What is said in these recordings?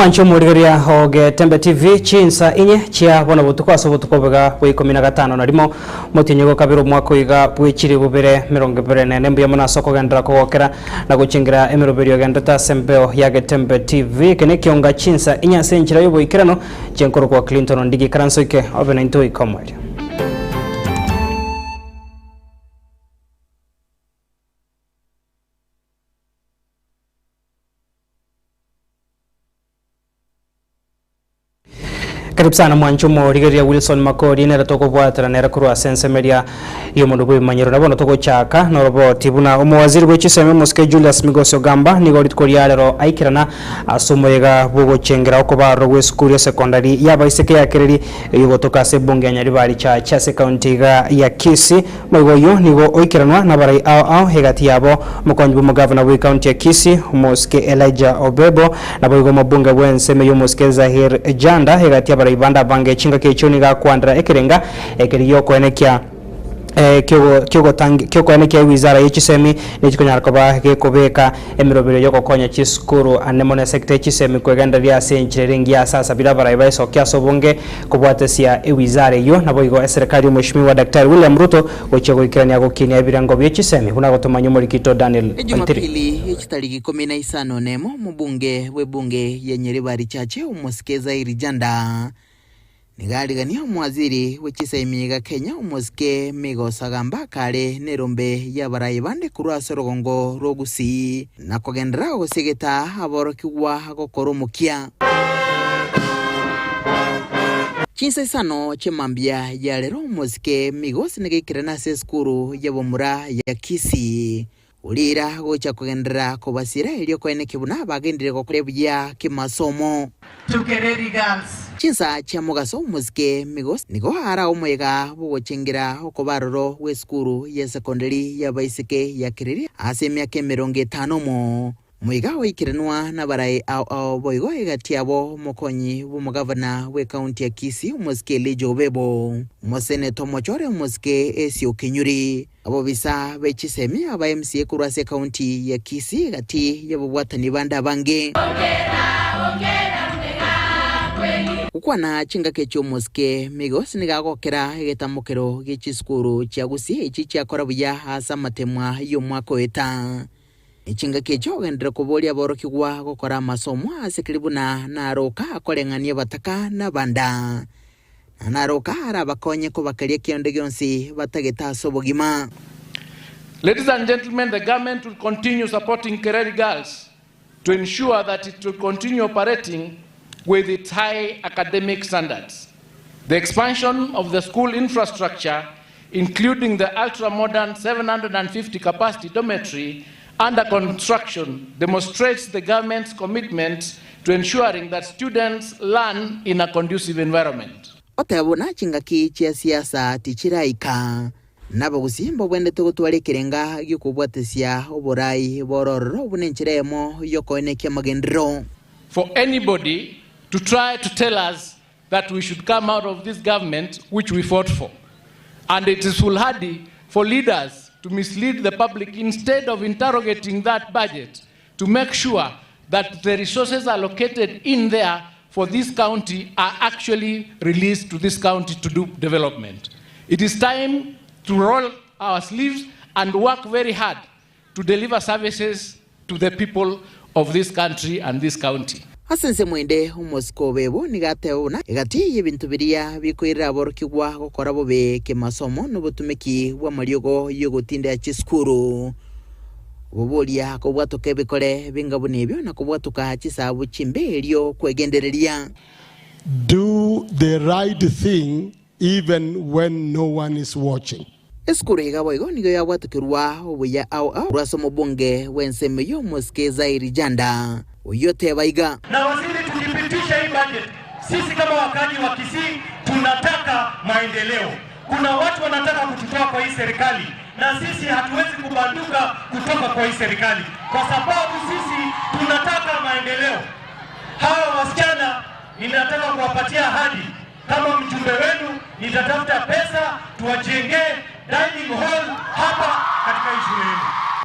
Mwanche omorigereria o Getembe TV chinsa inye chia bono botuko ase obotuko oboiga bwa ikomi na gatano na rimo motienyi gokabere omwaka oiga bwe chilifu bibere merongo ebere na ene. Mbuya mono ase okogenderera kogokera na gochengera emeroberio egenderete ase embeo ya Getembe TV. Eke nekionga chinsa inye ase enchera y'oboikeranu chenkorokwa Clinton Ondigi. Ikaransa oike obe naintwe goika omoerio. Karibu sana mwanche omorigereria Wilson Makori nere tokobwatana nere korwa ase ensemo eria y'omonto bw'ebimanyero. Na bono togochaka noroboti buna omowaziri bwe chisemi omosike Julius Migosi Ogamba nigo rituko ria rero aikerana ase omoyega bw'ogochengera okobarwa gw'esukuru ya sekondari y'abaiseke ya Kereri eyio gotoka ase ebunge ya Nyaribari Church ase ekaunti iga ya Kisii. Moigo oyio nigo oikeranwa nabarai ao ao egati yabo, omokonyi bw'omogavana bw'ecounty ya Kisii, omosike Elijah Obebo, naboigo omobunge bw'ensemo y'omosike Zahir Janda, egati y'abarai bande abange. Chingaki echio nigo akwandera ekerenga ekeri gi'okoenekia kiogoenekia ewizara ye chisemi nechikonyara koba gekobeka emeroberio y'ogokonya chisukuru ande mono esecta ye chisemi kwegendereria ase enchera ere engiya ase asabire abarai baesokia ase obonge Kobwatesia ewizara eyio, naboigo eserekari y'Omweshimiwa Daktari William Ruto gochia goikerania gokinia ebirengo bie chisemi buna gotomanya omorikito Daniel Ontiri. Ejumapili ye chitariki ikomi na isano nemo omobunge bw'ebunge ya Nyaribari Chache omosike Zairi Janda nigo arigania omowaziri bwe chisemi iga Kenya omosike Migos Agamba kare nerombe y'abarayi bande korwa ase orogongo rwa Gusii na kogenderera gosegeta aborokigwa gokora omokia. Chinsa isano chi'emambia ya rero omosike Migos nigo aikerene ase esukuru y'abamura ya Kisii. Oriira gocha kogenderera kobasira erio koeneke buna bagenderire gokora buya kimasomo. To Kereri Girls. Chinsa chia mogaso omosike Migos nigo ara omoyega bw'ogochengera okoba aroro gw'esukuru ya sekondari y'abaiseke ya Kereri ase emiaka emerongo etano omo. Moiga oikeranwa nabaraai ao ao boigo egati yabo omokonyi bw'omogavana bw'ekaunti ya Kisii omosike Elijah Obebo, omoseneta omochore omosike Esio Kinyuri, abobisa be chisemi aba MCA korwa ase ekaunti ya Kisii egati y'ababwatani bande abange. Gokwana chingaki chi'omosike Migos nigo agokera egetamokero gie chisukuru chia Gusii echi chiakora buya ase amatemwa y'omwaka oeta. Chingaki echio ogenderere koboria aborokigwa gokora amasomo ase keri buna naroka akoreng'ania abataka na abanda, na naroka arabakonye kobakeria kende gionsi batagete ase obogima. Ladies and gentlemen, the government will continue supporting Kereri Girls to ensure that it will continue operating with its high academic standards. The expansion of the school infrastructure including the ultra-modern 750 capacity dormitory under construction, demonstrates the government's commitment to ensuring that students learn in a conducive environment. Oteba buna chingaki chia siasa tichiraika, na abagusii mbabwenerete gotwara ekerenga gi'okobwatesia oborai borororo buna enchera eyemo y'okoenekia amagenderero. For anybody to try to tell us that we should come out of this government which we fought for and it is foolhardy for leaders to mislead the public instead of interrogating that budget to make sure that the resources allocated in there for this county are actually released to this county to do development. It is time to roll our sleeves and work very hard to deliver services to the people of this country and this county. Ase ensemo ende omosike o Bebo nigo ateba buna egati y'ebinto biria bikoirera aborokigwa gokora bobe kemasomo nobotumeki bw'amariogo y'ogotindea chisukuru. Oboboria kobwatoka ebikore binga buna ebio na kobwatoka chisabu chimbe erio kwegendereria. Do the right thing even when no one is watching. Esukuru iga boigo nigo yabwatokerwa obuya ao ao korwa ase omobunge bw'ensemo eyio omosike Zairi Janda, oyio oteba iga. Na waziri, tukipitisha hii budget, sisi kama wakaji wa Kisii tunataka maendeleo. Kuna watu wanataka kututoa kwa hii serikali, na sisi hatuwezi kubanduka kutoka kwa hii serikali kwa sababu sisi tunataka maendeleo. Hawa wasichana ninataka kuwapatia ahadi kama mjumbe wenu nitatafuta pesa tuwajengee dining hall hapa katika hii shule yenu.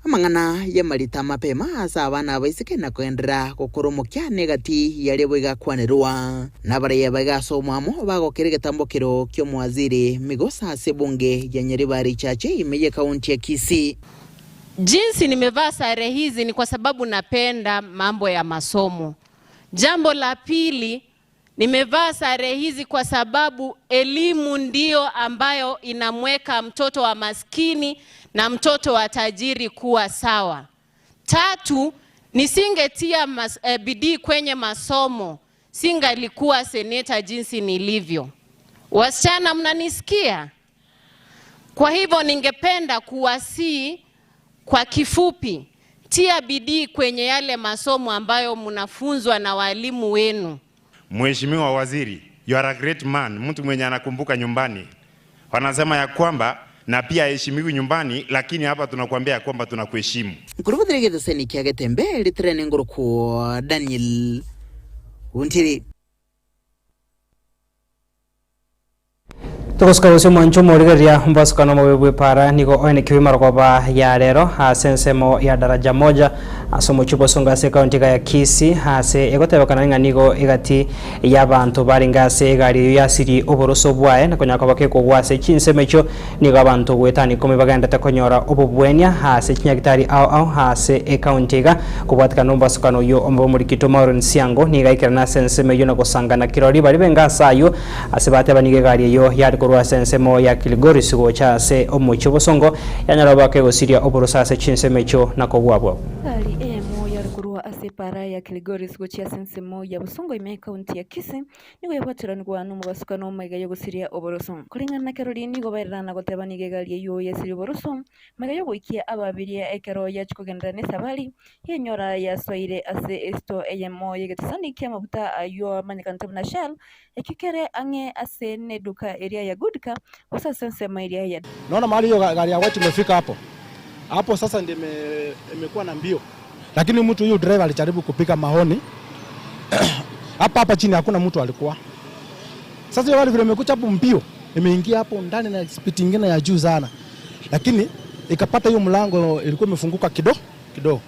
Amang'ana y'amarita mapema ase abana abaiseke na kogenderera gokora omokia negati yaria boigo akwanerwa. Nabaraiya baiga ase omwamo bagokera egetambokero ki'omowaziri Migosa ase ebunge ya Nyaribari Chache ime y'ekaunti ya Kisii. Jinsi nimevaa sare hizi ni kwa sababu napenda mambo ya masomo. Jambo la pili, nimevaa sare hizi kwa sababu elimu ndiyo ambayo inamweka mtoto wa maskini na mtoto wa tajiri kuwa sawa. Tatu, nisingetia bidii kwenye masomo, singalikuwa seneta jinsi nilivyo. Wasichana mnanisikia? Kwa hivyo ningependa kuwasihi kwa kifupi, tia bidii kwenye yale masomo ambayo mnafunzwa na walimu wenu. Mheshimiwa Waziri, you are a great man, mtu mwenye anakumbuka nyumbani. Wanasema ya kwamba na pia heshimiwi nyumbani, lakini hapa tunakuambia ya kwamba tunakuheshimu. Nkorubuthire getheseni kia Getembe ritirene ngorokwo Daniel Ontiri. Togosika gose omwancho omorigereria ombasukano omobe bw'epara nigo oenekiwe marogoba ya rero ase ensemo ya Daraja Moja ase omochie Bosongo ase ekaunti iga ya Kisii ase egotebekana ng'a nigo egati y'abanto barenge ase egari eyio yasirie oboroso bwaye na konyara koba kekogwa ase chinsemo echio nigo abanto goetania ikomi bagendete konyora obobwenia ase chinyagitari ao ao ase ekaunti iga kobwatekana nombasukano oyio omobe omorikito Maureen Siango nigo aikerana ase ensemo eyio na gosangana kirori baria benge ase ayio Ase bateba nigo egari eyio yare korwa ase ensemo ya Kilgoris gocha ase omochie o bosongo, yanyora goaka egosiria oboroso ase chinsemo echio na kobua abwo. Egari eyemo yare korwa ase epaara ya Kilgoris gochia ase ensemo ya Bosongo ime ekaunti ya Kisii nigo yabwateranigwa nomobasukano magega y'ogosiria oboroso. Koreng'ana na kerori nigo baererana goteba nigo egari eyio yasiria oboroso magega y'ogoikia ababiria ekero yachia kogenderera nesabari yenyora yasoire ase esito eyemo y'egetesani ki'amaguta ayio amanyekanete buna Shell Ekio kere ang'e ase neduka eria ya Goodcar, gose ase ensemo eria ya. Naona mahali hiyo gari ya white imefika hapo hapo sasa ndio imekuwa na mbio, lakini mtu huyu driver alijaribu kupiga mahoni hapa hapa chini hakuna mtu alikuwa. Sasa hiyo gari vile imekuja hapo mbio imeingia hapo ndani na speed ingine ya juu sana, lakini ikapata hiyo mlango ilikuwa imefunguka kidogo kidogo.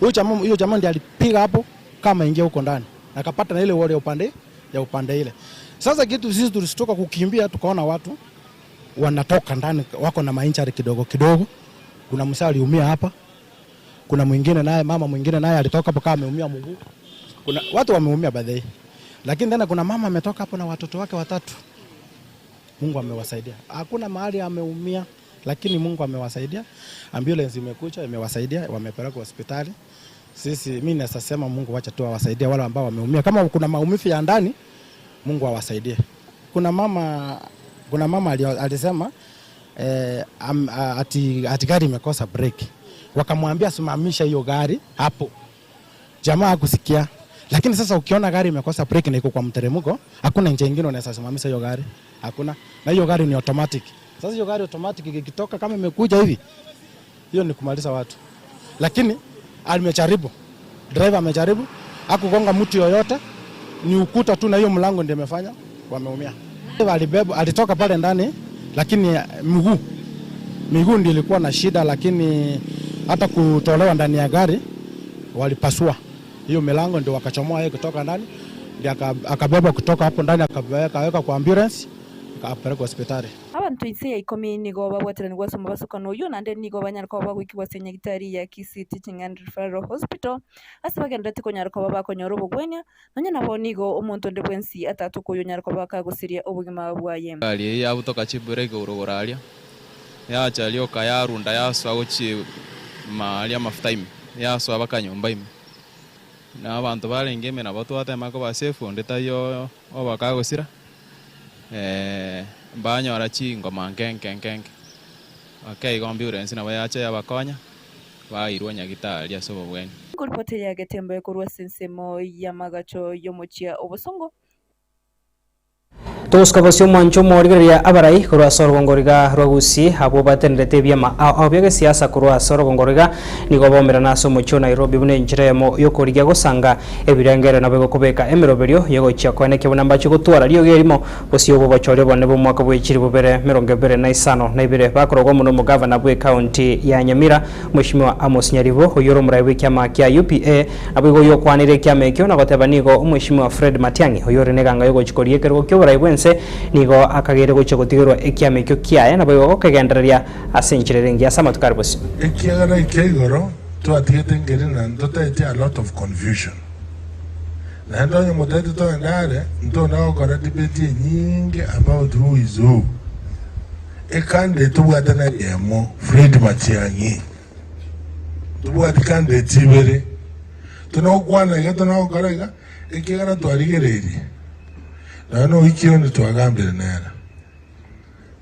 Huyo jamaa huyo jamaa ndiye alipiga hapo kama ingia huko ndani akapata na ile wall ya upande ya upande ile. Sasa kitu sisi tulishtuka kukimbia, tukaona watu wanatoka ndani wako na mainjari kidogo kidogo. Kuna msee aliumia hapa, kuna mwingine naye mama mwingine naye alitoka hapo kama ameumia mguu. Kuna watu wameumia by the way. Lakini tena kuna mama ametoka hapo na watoto wake watatu. Mungu amewasaidia. Hakuna mahali ameumia, lakini Mungu amewasaidia. Ambulance imekuja imewasaidia, wamepelekwa hospitali. Sisi mimi naweza sema Mungu wacha tu awasaidie wale ambao wameumia. Kama kuna maumivu ya ndani, Mungu awasaidie. Kuna mama kuna mama alisema eh, am, ati, ati gari imekosa breki. Wakamwambia simamisha hiyo gari hapo. Jamaa hakusikia. Lakini sasa ukiona gari imekosa breki na iko kwa mteremko, hakuna njia nyingine unaweza simamisha hiyo gari. Hakuna. Na hiyo gari ni automatic. Sasa hiyo gari automatic ikitoka kama imekuja hivi, hiyo ni kumaliza watu. Lakini amejaribu, driver amejaribu, hakugonga mtu yoyote, ni ukuta tu na hiyo mlango ndio imefanya wameumia. Alibeba, alitoka pale ndani, lakini miguu miguu ndio ilikuwa na shida, lakini hata kutolewa ndani ya gari walipasua hiyo milango, ndio wakachomoa yeye kutoka ndani, ndio akabebwa kutoka hapo ndani akaweka kwa ambulance akapelekwa hospitali. Abanto inse ya ikomi nigo babwateranigwe ase omobasokano oyio, naende nigo banyare koba bagoikigwa ase enyagitari ya Kisii Teaching and Referral Hospital, ase bagendererete konyara koba bakonyora obogwenia, nonya nabo nigo omonto onde bwensi atatoka oyio onyare koba kagosiria obogima bwaye. Egari eyio yabutoka chibreki korwa igoro aria, yacha rioka yarunda yasoa gochia ime aria amafuta ime, yasoa mpaka nyomba ime. Na abanto barenge ime nabo twatema koba safe onde taiyo oba kagosira. Mbanyora chingoma nke nke nke nke, ake igo ambulance nabo yacha yabakonya, bairwa nyagitari ase obobweni. Nkoripoti ya Getembe korwa ase ensemo y'amagacho y'omochie o Bosongo. Togosuka bosio omwancho omorigereria abarai korwa ase orogongo riga rwa Gusii abwo batenerete ebiama ao ao bia gesiasa korwa ase orogongo riga nigo baumerana ase omochie o Nairobi buna enchera eyemo yokorigia gosanga ebirengerero nabo egokobeka emeroberio yogochia koenekia buna mbache gotwara riogi erimo bosio obwo obochori obonene bw'omwaka bwe chilifu bibere emerongo ebere na isano na ibere bakorogwa mono omogavana bw'ecounty ya Nyamira Mweshimiwa Amos Nyaribo oyio ore omorai bw'ekiama kia UPA Naboigo oyio okwanire ekiama ekio na goteba nigo Omweshimiwa Fred Matiang'i, oyore neganga y'ogochia koria ekerogo ki'oborai bw'ense, nigo akageire gochia gotigerwa ekiama ekio kiaye, naboigo gokegendereria ase enchera ere engiya ase amatuko are bosio. Ekiagera ekia igoro twatigete nkeri na ntotaeti a lot of confusion. Naende onye motaete togende are, ntonda gokora debate enyinge about who is who. Ecandidate tobwate neyemo, Fred Matiang'i. Tobwati candidate ibere, tonogokwana iga tonogokora iga, ekiagera twarigereirie nonya na oikire onde twagambire nere,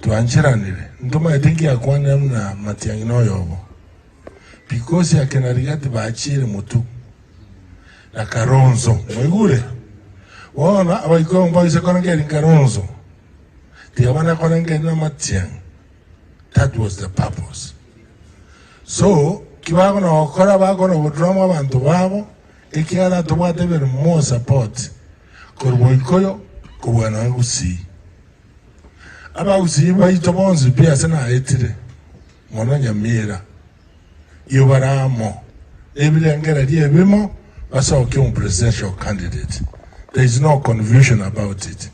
twancheranire, ntomaete nki akwanire buna Matiang'i na oyobo, because akina Rigathi bachiire motwe na Kalonzo, mwaigure? Bono abaikoyo mbaise korengereria Kalonzo, tiga bana korengereria na Matiang'i, that was the purpose. So, ki bakona gokora bakona goturamo abanto babo, ekiagera tobwate even more support korwa Boikoyo kobua nonya Gusii. Abagusii baito bonsi pi ase naetire, mono Nyamira, iyo bare amo nebirengererio ebimo basokie omopresidential candidate. There is no confusion about it.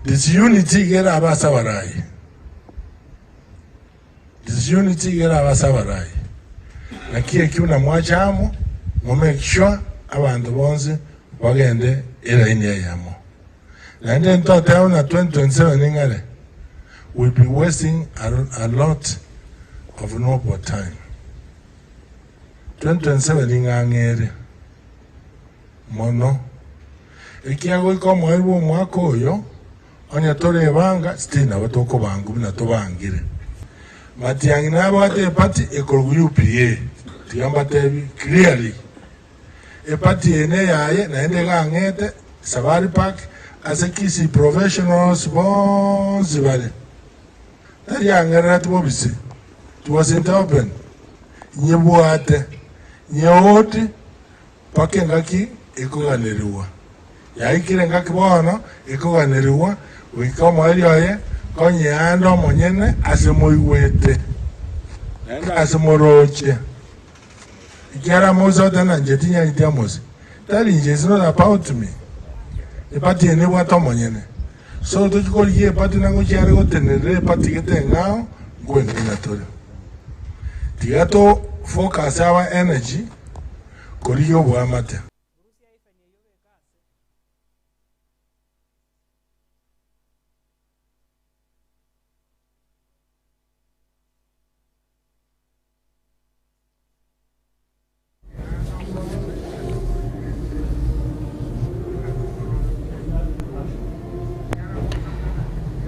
Disunity iga erabe ase abarai. Disunity iga erabe ase abarai. Naki ekio buna mwacha amo, mo make sure abanto bonsi bagende eraini eyemo. Naende ntotebe buna 2027 ning'are, we'll be wasting a, a lot of noble time. 2027 ning'ang'e ere mono. Ekiagera goika omoerio bw'omwaka oyo, Onye torebanga, titiri nabo tokobangwa buna tobangire. Matiang'i nabwate eparty ekorokwa UPA, tiga mbatebi clearly. Eparty eye neyaye naende iga ang'ete Safari Park ase Kisii professionals bonsi bare. Tari ang'erereti bobisi, it was in the open. Nyebwate, nyeoti Mpaka engaki ekoganerigwa. Yaikire engaki bono ekoganerigwa goika omoerio oye konyeanda omonyene ase moigwete, naende ase moroche. Ekiagera Musa oteba inche tinyareti Amosi, tari inche, it's not about me. Epati eye nebwate omonyene. So tochia korigia epati na ngochia are gotenerera epati gete eng'ao, nkoeng'ina tore. Tiga to focus our energy korigia oboamate.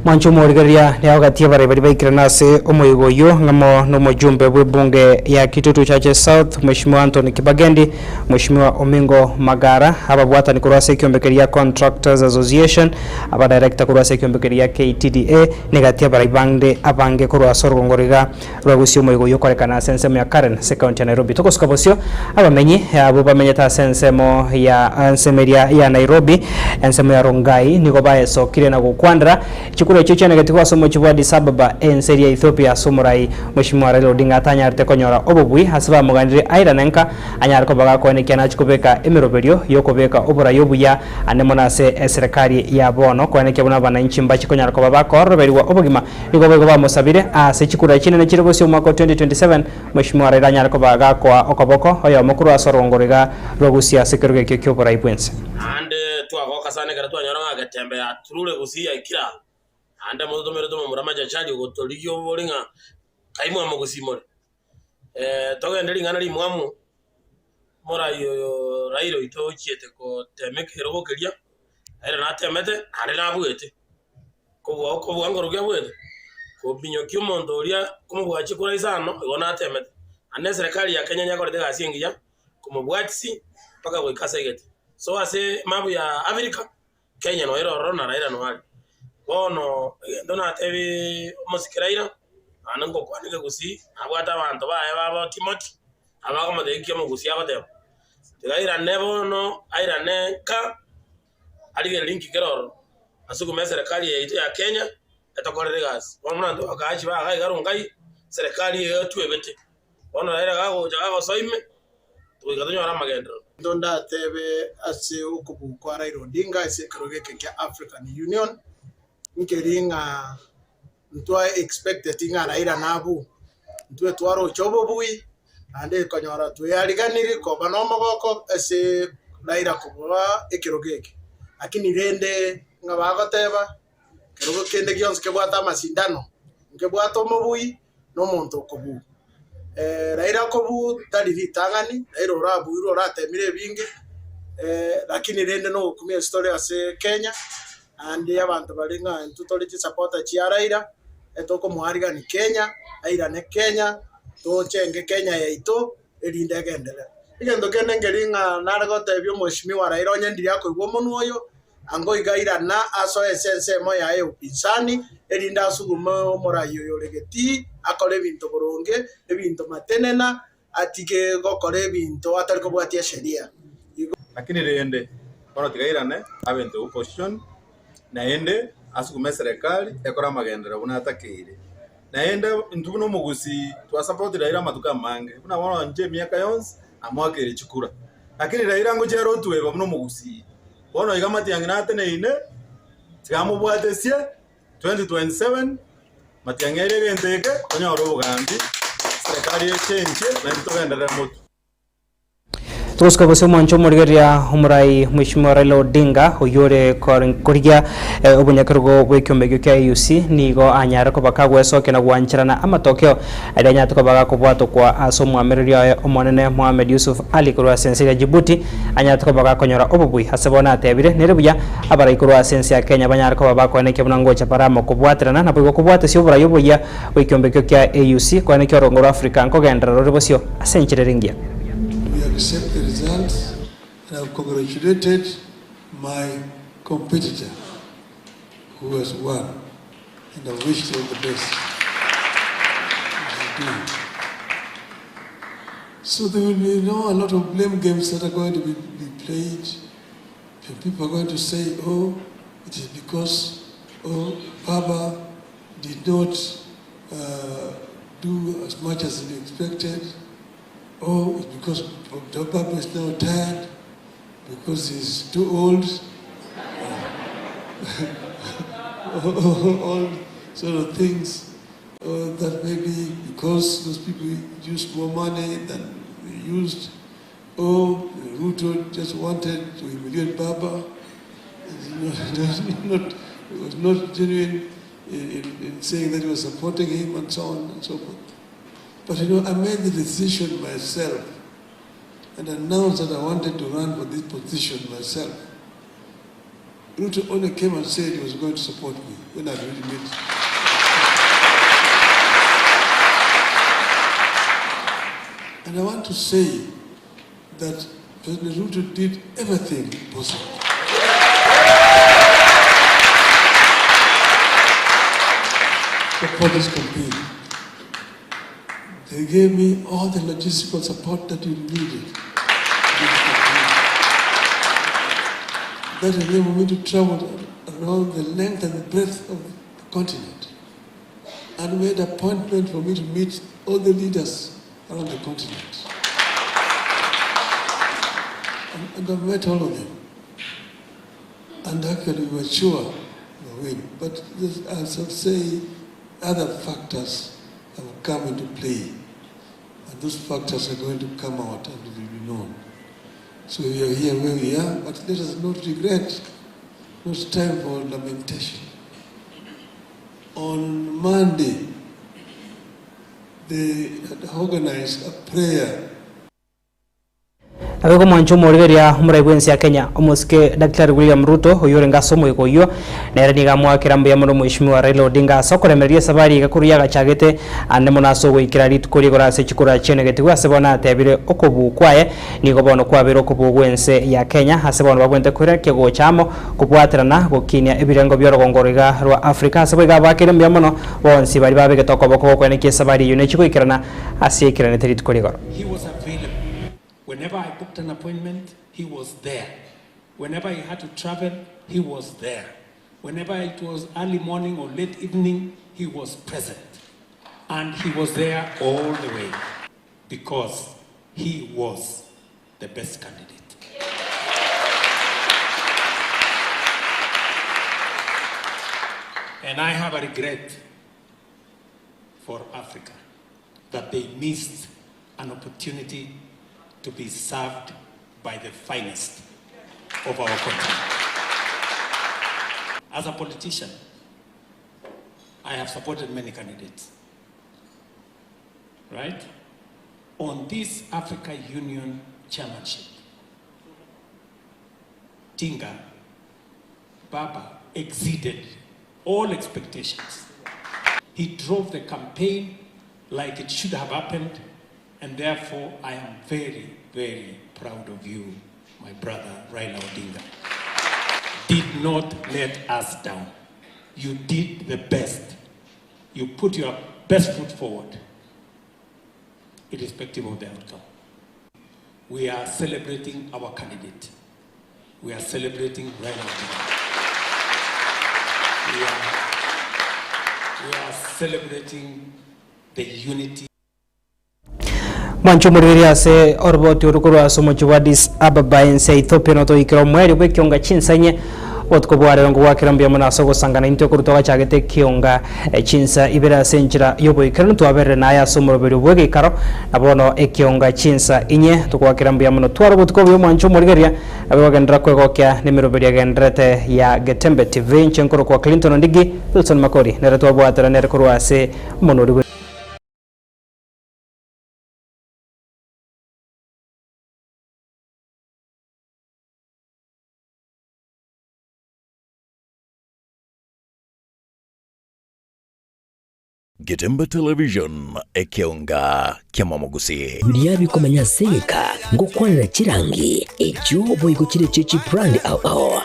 Mwanche omorigereria niagogatie abarai baria baikirana ase omoigo oyio ng'amo na omojumbe bw'ebunge ya Kitutu Chache South Mheshimiwa Anthony Kibagendi, Mheshimiwa Omingo Magara, ababwatani korwa ase ekiombe keria Contractors Association, Abadirector korwa ase ekiombe keria KTDA, negati abarai bande abange korwa ase orogongo riga Rwa gusii omoigo oyio okorekana ase ensemo ya Karen ase ekaunti ya Nairobi. Togosuka bosio abamenyi abwo bamenyete ase ensemo ya ensemo eria ya Nairobi, ensemo ya Rongai nigo baesokire na gokwandera chikura echio chianegetigwe ase omochie bwa Addis Ababa ense eria ya Ethiopia ase omorai Mweshimiwa Raila Odinga atanyarete konyora obobui ase bamoganirie airane nka anyare koba gakoenekia nachie kobeka emeroberio yokobeka oborai obuya ande mono ase eserekari ya bono koenekia buna abananchi mbachie konyara koba bakoororoberigwa obogima Nigo boigo bamosabire ase chikura chinene chire bosio omwaka o 2027, Mweshimiwa Raila anyare koba gakoa okoboko oyomo korwa ase orogongo roiga rwa Gusii ase ekerogo ekio ki'oborai bw'ense. Naende twagoka sana ekero twanyora ng'a Getembe yaturure gusii yaikire aa, naende mototomerete omomura Machachari ogotorigia obori ng'a kai mwamogusii more. Togende ring'ana rimwamu, omorai oyo Raila oito ochiete gotema ekerogo keria, Raila natemete naende nabuete. Kobua okobua nkorokia abwete, kominyokia omonto oria komobwachia korwa isano, igo natemete. Naende eserekari ya Kenya nyakorete egasi engiya komobwatisi mpaka goika ase aigete. So ase emapu ya Africa, Kenya noyo ere ororo na Raila noyo are. Bono egento natebi omosike Raila, naende ngokwana ekegusii, nabwate abanto baye babo Timothy, abakomotebia inki omogusii agoteba. Tiga airane bono, airane nka, arigererie inki kere ororo, asugume eserekari yaito ya Kenya, etokorere egasi. Bono buna intwe abakaachi ba iga iga Rongai, eserekari eye etwebete, bono Raila gagocha gagosoa ime, togoika tonyore amagenderero. Egento ndatebe ase okobua kwa Raila Odinga ase ekerogo eke kia African Union, nkeri ng'a ntwa expected ng'a Raila nabue, intwe twaroche obobui naende konyora tweariganirie koba na omogoko ase Raila kobua ekerogo eke. Lakini rende ng'a bagoteba, kerogo kende gionsi kebwate amasindano, nkebwate omobui na omonto okobua. Raila akobua tari ritang'ani, Raila orabuirwe oratemire ebinge, lakini rende nogokumia ase tore ase Kenya, naende abanto baria ng'a intwe tore chisupporter chia Raila, etokomoarigani Kenya, airane Kenya, tochenge Kenya yaito erinde egenderere. Egento kende nkeri ng'a nare gotebia omweshimiwa Raila onye ndiri akoigwa omonwa oyo, Ango iga airana asoe ase ensemo yaye y'obopinzani, erinde asugume omorai oyo ore getii, akore ebinto boronge, ebinto matenena, atige gokora ebinto atari kobwatia esheria. Igo. Lakini rende, bono tiga airane abe into opposition, naende asugume eserekari ekore amagenderero buna atakeire. Naende intwe buna omogusii twasapotire Raila amatuko amange, buna bono inche emiaka yonsi amoakeire chikura. Lakini Raila ngochia ere otweba buna omogusii. Bono iga Matiang'i nateneine, tiga amobwatesie 2027, Matiang'i aire egento eke, tonyore obogambi, eserekari echenchie, naintwe togenderere motwe. Togosika gose omwancho omorigereria omorai Mheshimiwa Raila Odinga oyio ore korigia obonyakerogo bw'ekiombe ekio kia AUC nigo anyare koba kagwesokia na gwancherana amatokeo aria anyarete koba gakobwatokwa ase omwamereri oye omonene Mohamed Yusuf Ali korwa ase ense ya Djibouti anyarete koba gakonyora obobui ase bono atebire nere buya abarai korwa ase ense ya Kenya banyare koba bakoenekia buna ngocha bare amo kobwaterana naboigo kobwatesia oborai oboyia bw'ekiombe ekio kia AUC koenekia orongo rwa Africa nkogenderera rore bosio ase enchera ere engiya. We accept the results and have congratulated my competitor who has won and I wished all the best. So there will be you know, a lot of blame games that are going to be, be played. And people are going to say, oh, it is because oh, Baba did not uh, do as much as he expected. Oh, it's because Baba is now tired, because he's too old. All sort of things. Uh, that maybe because those people used more money than they used, or Ruto just wanted to humiliate Baba. It not, it was not genuine in, in, in saying that he was supporting him and so on and so forth. But you know, I made the decision myself and announced that I wanted to run for this position myself. Ruto only came and said he was going to support me when I really made And I want to say that President Ruto did everything possible. Support this campaign. They gave me all the logistical support that you needed. That enabled me to travel around the length and the breadth of the continent. And made appointment for me to meet all the leaders around the continent. And, and I met all of them. And actually we were sure we win. But this, as I say, other factors have come into play. And those factors are going to come out and will be known. So we are here where we are, but let us not regret. Not time for lamentation. On Monday, they had organized a prayer. Nabo omwancho omorigereria omorai bw'ense ya Kenya, omosike Daktari William Ruto, oyio orenge ase omoika oyio, nere nigo amoakera mbuya mono Omweshimiwa Raila Odinga ase okoremereria esabari iga korwa yagachagete ande mono ase ogoikera rituko rigoro ase chikura chienegetigwe ase bono atebire okobuu kwaye nigo bono kwabeire okobuu gw'ense ya Kenya ase bono babwenerete koirakia gocha amo kobwaterana gokinia ebirengo bi'orogongo iga rwa Africa ase boigo abaakere mbuya mono bonsi baria babegete okoboko gokoenekia esabari eyio nechi goikerana ase yaikeranete rituko rigoro. He was available. Whenever I booked an appointment, he was there. Whenever he had to travel, he was there. Whenever it was early morning or late evening, he was present. And he was there all the way because he was the best candidate. And I have a regret for Africa that they missed an opportunity to be served by the finest of our continent. As a politician, I have supported many candidates, right? On this Africa Union chairmanship, Tinga Baba exceeded all expectations. He drove the campaign like it should have happened, and therefore I am very, very proud of you, my brother Raila Odinga. Did not let us down. You did the best. You put your best foot forward, irrespective of the outcome. We are celebrating our candidate. We are celebrating Raila Odinga. We are, we are celebrating the unity. Mwanche omorigereria ase oroboti oru korwa ase omochie bwa Addis Ababa ense ya Ethiopia notoikera omoerio bw'ekionga chinsa inye obotuko bwa rero ngogwakera mbuya mono ase ogosangana intwe korwa twagachagete ekionga chinsa ibere ase enchera y'oboikeranu twaberire naye ase omoroberio bw'egeikaro na bono ekionga chinsa inye togwakera mbuya mono twara obotuko obuya omwanche omorigereria Abe bagenderera kwegokia nemeroberi egendererete ya Getembe TV. Inche nkorokwa Clinton Ondigi, Wilson Makori nere twabwatera nere korwa ase omonori bwe. Getembe Television, ekeonga ki'amamogusi. Biria bikomenya ase egeka ngokwanera chirangi echio boigo chire chie chibrand ao ao.